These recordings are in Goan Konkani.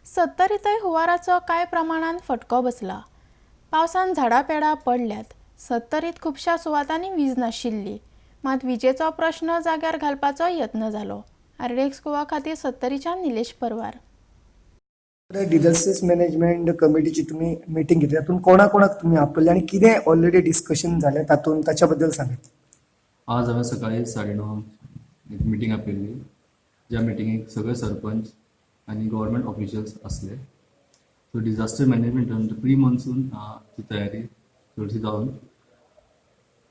सत्तरींतय हुंवाराचो कांय प्रमाणांत फटको बसला. पावसान झाडां पेडां पडल्यात. सत्तरींत खुबश्या सुवातांनी वीज नाशिल्ली. मात विजेचो प्रश्न जाग्यार घालपाचो यत्न जालो. आरडीएक्स गोवा खातीर सत्तरीच्यान निलेश परवार. डिझास्टर मॅनेजमेंट कमिटीची तुमी मिटींग घेतली, तातूंत कोणा कोणाक तुमी आपयले आनी कितें ऑलरेडी डिस्कशन जालें तातूंत, ताच्या बद्दल सांगात. आज हांवें सकाळी 9:30 एक मिटींग आपयल्ली, ज्या मिटिंगेक सगळे सरपंच आनी गव्हर्मेंट ऑफिशियल्स आसले. सो डिझास्टर मॅनेजमेंटान प्री मॉन्सून ची तयारी चडशी जावन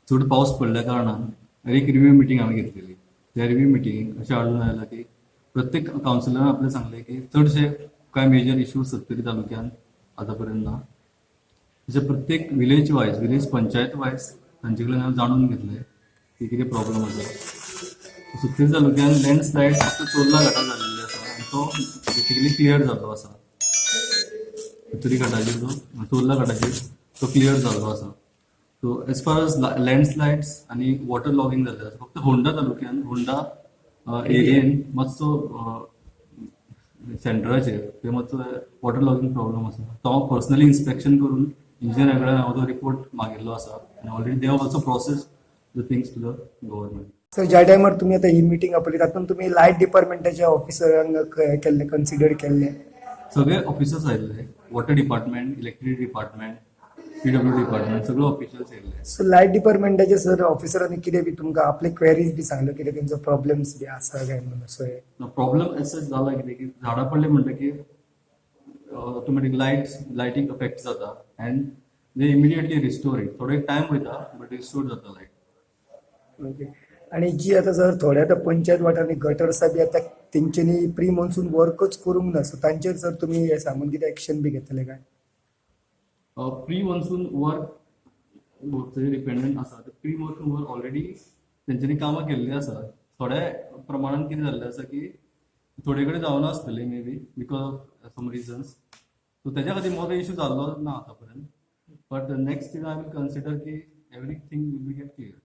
चड पावस पडल्या कारणान एक रिव्यू मिटींग हांवें घेतलेली. त्या रिव्यू मिटिंगेक अशें आढळून आयलां की प्रत्येक कावन्सिलरान आपलें सांगलें की चडशे कांय मेजर इश्यूज सत्तरी तालुक्यान आतां पर्यंत ना. तशें प्रत्येक village wise, village panchayat wise तांचे कडल्यान हांवें जाणून घेतलें की कितें प्रॉब्लम आसा. सत्तरी तालुक्यान लँडस्लायड फक्त चोर्ला घाटार जाल्लेली आसा आनी तो बेसिकली क्लियर जाल्लो आसा. सत्तरी घाटाचेर, तो चोर्ला घाटाचेर तो क्लियर जाल्लो आसा. So as far as landslides आनी वॉटर लॉगिंग जाल्लें आसा, फक्त होंडा तालुक्यान, होंडा एरियेन मातसो सेंटराचेर ते मातसो वॉटर लॉगिंग प्रॉब्लम आसा. तो हांव पर्सनली इन्स्पेक्शन करून इंजिनियरा कडेन हांव तो रिपोर्ट मागिल्लो आसा आनी already they also process the things to the government. Sir, ज्या टायमार तुमी आतां ही मिटींग आपयली, तातूंत तुमी लायट डिपार्टमेंटाच्या ऑफिसरांक केल्ले, कन्सिडर केल्ले? सगळे ऑफिसर्स आयिल्ले, water department, electricity department, PW department, सगळे ऑफिशियल्स येयल्ले. सो लायट डिपार्टमेंटाचे सर ऑफिसरांनी कितें बी तुमकां आपले क्वेरीज बी सांगले, कितें तेंचो प्रॉब्लेम्स बी आसा काय म्हणून असो हे? प्रॉब्लम एज जाला कितें की झाडां पडली म्हणटकीर ऑटोमॅटीक लायटीक अफेक्ट जाता and they immediately restore it. थोडो एक टायम वयता, बट रिस्टोर जाता लायट. ओके, आणि जी आतां सर थोड्या आतां पंचायत वाठारांनी गटर्सां बी आतां तेंच्यांनी प्री मॉन्सून वर्कच करूंक ना, सो तांचेर सर तुमी हें सांगून कितें एक्शन बी घेतले काय? प्री मॉन्सून वर्क डिपेंडंट आसा. प्री मॉन्सून वर्क ऑलरेडी तेंच्यांनी कामां केल्लीं आसा. थोड्या प्रमाणान कितें जाल्लें आसा की थोडे कडेन जावना आसतलें, maybe because of some reasons. So तेज्या खातीर मोठो इशू जाल्लो ना आतां पर्यंत, but next thing I will consider की everything will be get clear.